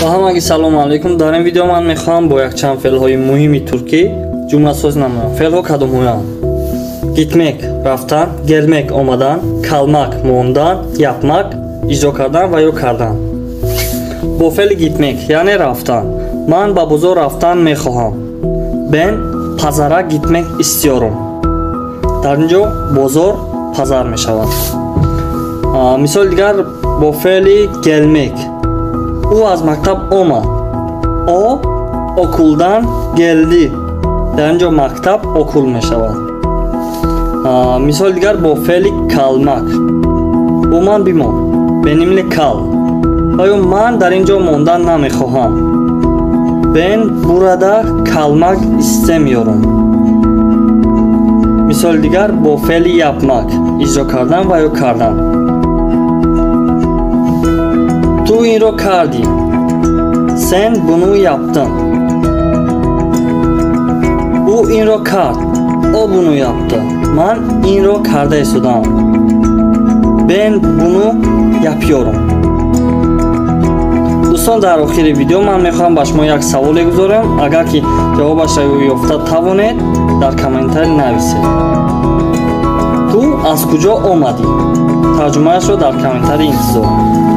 Ба ҳамагӣ салому алайкум. Дар ин видео ман мехоҳам бо якчанд феълҳои муҳими туркӣ ҷумласозӣ намоям. Феълҳо кадомҳоянд? Gitmek рафтан, gelmek омадан, kalmak мондан, yapmak иҷро кардан ва ё кардан. Бо феъли gitmek, яъне рафтан. Ман ба бозор рафтан мехоҳам. Ben pazara gitmek istiyorum. Дар ин ҷо бозор пазар мешавад. Мисоли дигар бо феъли gelmek. Ӯ аз мактаб омад. О okuldan geldi. Дар ин ҷо мактаб okul мешавад. Мисоли дигар бо феъли kalmak. Бо ман бимон. Benimle kal. Ва ё ман дар ин ҷо мондан намехоҳам. Ben burada kalmak istemiyorum. Мисоли дигар бо феъли yapmak, иҷро кардан ва ё кардан. Ту инро кардӣ. Sen bunu yaptın. Ӯ инро кард. О bunu yaptı. Ман инро карда истодаам. Ben bunu yapıyorum. Дӯстон, дар охири видео ман мехоҳам ба шумо як саволе гузорам. Агар ки ҷавобашро ёфта тавонед, дар комментарий нависед. Ту аз куҷо омадӣ? Тарҷумаашро дар комментарий интизорам.